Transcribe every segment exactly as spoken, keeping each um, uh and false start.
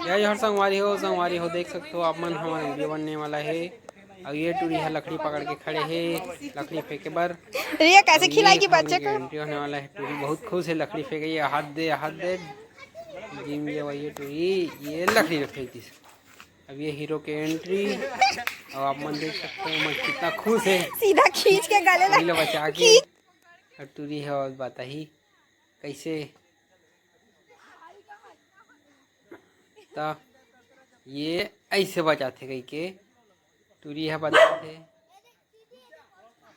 जय जोहार संगवारी हो, संगवारी हो, देख सकते हो आप मन, हमारा वीडियो बनने वाला है। और ये टूरी है, लकड़ी पकड़ के खड़े है, लकड़ी फेंके बर। रिया कैसे खिलाएगी बच्चे को? एंट्री होने वाला है। टूरी बहुत खुश है, लकड़ी फेंके, ये हाथ दे, हाथ दे। जिम ये वही टूरी, ये लकड़ी में फेंक दी। अब ये हीरो के एंट्री। और आप मन देख सकते हो, मैं कितना खुश है। सीधा खींच के गले लग, बचा के। और टूरी है और बताही कैसे, त ये ऐसे बजाथे कहिके टूरी ह बताथे।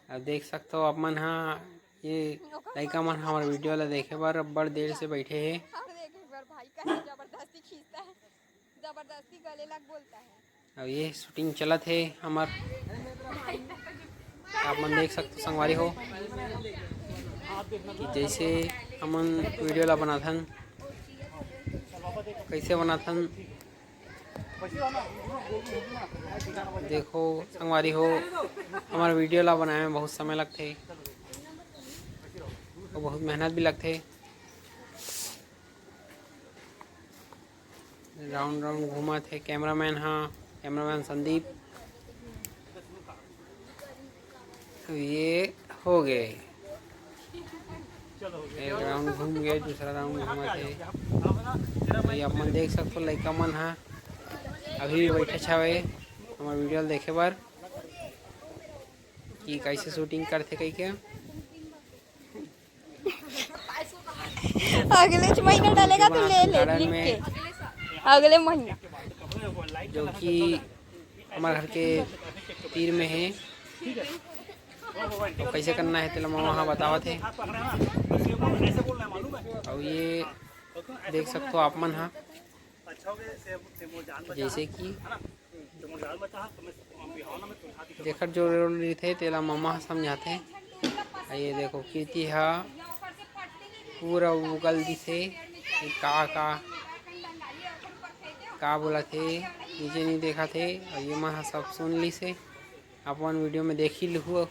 अब देख सकते हो आप मन हा, ये लइका मन हमारे वीडियो ला देखे बर बड़ देर से बैठे हे। और देख एक बार भाई कैसे जबरदस्ती खींचता है, जबरदस्ती गले लग बोलता है। अब ये शूटिंग चलत हे हमर, आप मन देख सकते संगवारी हो कि जैसे हमन वीडियो ला बनाथन, कैसे बनाथन। देखो संगवारी हो, हमारे वीडियो ला बनाए में बहुत समय लगथे और बहुत मेहनत भी लगथे। राउंड राउंड घूमत हे कैमरामैन हा, कैमरामैन संदीप। तो ये हो गए, एक राउंड घूम गए, दूसरा राउंड घूमत हे। तो ये आप मन देख सकते हो, लइका मन हा अभी भी बैठे छावे हमारे वीडियो देखे बर कि कैसे शूटिंग करथे कहिके। अगले महीना डालेगा तो ले ले, लिख के। अगले महीना। जो कि हमारे घर के तीर में है, तो कैसे करना है तेला ममा हा बतावत हे। और ये देख सकते हो आप मन हा, जैसे कि जेकर जो रोल रहिथे तेला ममा ह समझाथे। आ ये देखो कीर्ति ह पूरा उगल दिसे कि का का का बोलत हे, नीचे नहीं देखत हे। और ये मन ह सब सुन लिसे, अपन वीडियो में देख ही लुहू।